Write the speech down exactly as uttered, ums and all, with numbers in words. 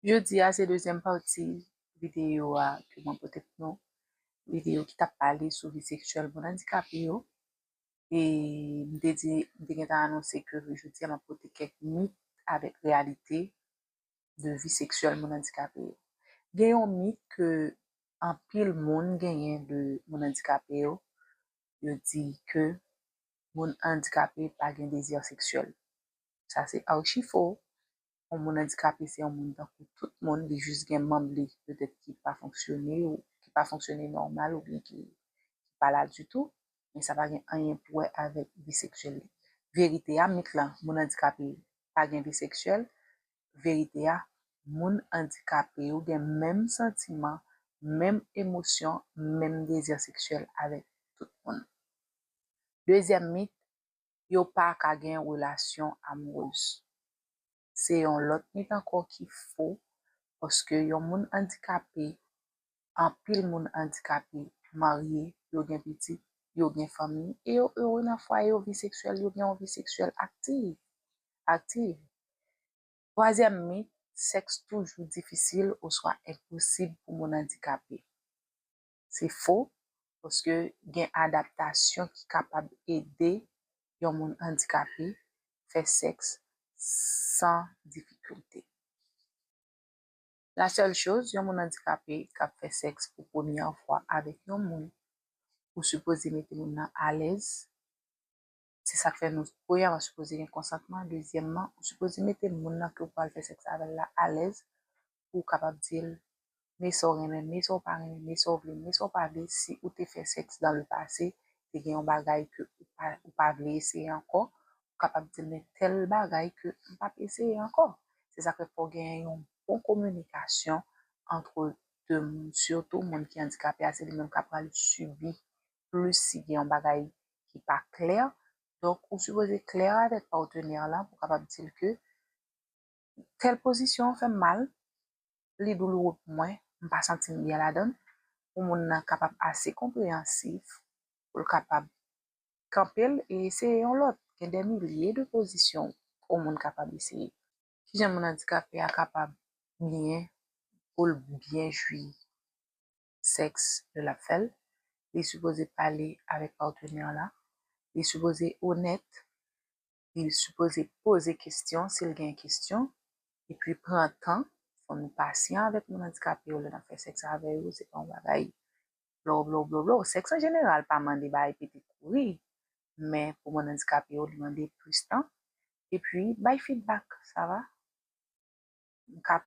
Jodi a se dezyèm pati videyo a ke mwen pote pou nou. Videyo ki t ap pale sou vi seksyèl moun andikape yo. E m te di, m te gentan anonse ke jodi a m ap pote kèk mit avèk reyalite de vi seksyèl moun andikape yo. Gen yon mit ke anpil moun genyen de moun andikape yo. Yo di ke moun andikape pa gen dezi seksyèl. Sa se achi fo. Yon moun andikape se yon moun tankou tout moun, li jis gen manm li petèt ki pa fonksyone ou ki pa fonksyone nòmal oubyen ki, ki pa la ditou, men sa pa gen anyen pou wè avèk vi seksyèl li. Verite a, mit lan, moun andikape pa gen vi seksyèl. Verite a, moun andikape yo gen menm santiman, menm emosyon, menm dezi seksyèl avèk tout moun. Dezyèm mit, yo pa ka gen relasyon amourèz. Se yon lòt mit ankò ki fo, paske yon moun andikape, anpil moun andikape marye, yo gen pitit, yo gen fanmi, e yo ere nan fwaye yo, vi seksyèl, yo gen yon vi seksyèl aktiv, aktiv. Twazyèm mit, sèks toujou difisil oswa enposib pou moun andikape. Se fo, paske gen adaptasyon ki kapab ede yon moun andikape fè sèks san difikilte. La sèl choz, yon moun andikape k ap fè sèks pou premyè fwa avèk yon moun, ou sipoze mete moun nan alèz. Se sa k fè nou, premyèman, sipoze gen konsantman. Dezyèmman, ou sipoze mete moun nan ke w pral fè sèks avè l la alèz pou w kapab di l men sa w renmen, men sa w pa renmen, men sa w vle, men sa w pa vle. Si ou te fè sèks dans le passé, te gen yon bagay ke ou pa, ou pa vle eseye ankò, ou kapab di l men tèl bagay ke m p ap eseye ankò. Se sa k fè fò w genyen yon bon kominikasyon antre de moun, sitou moun ki andikape a, se li menm k ap pral sibi plis si gen yon bagay ki pa klè. Donk, ou sipoze klè avèk patnè lan pou w kapab di l ke tèl pozisyon an fè m mal, li douloure pou mwen, m pa santi m byen ladan l, pou moun nan kapab ase konpreyansif, pou l kapab kanpe l e eseye yon lòt. Gen de milye de pozisyon yon moun kapab eseye. Kijan moun andikape a kapab byen, pou l byen jwi sèks lè l ap fè l? Li sipoze pale avèk patnè lan. Li sipoze onèt. Li sipoze poze kesyon si l gen kesyon. Epi pran tan, fò nou pasyan avèk moun andikape yo lè n ap fè sèks avè yo. Se pa yon bagay blow, blow, blow, blow. Sèks an jeneral pa mande bagay pete kouri, men pou moun andikape yo, li mande plis tan. Epi bay feedback, sa va? M ka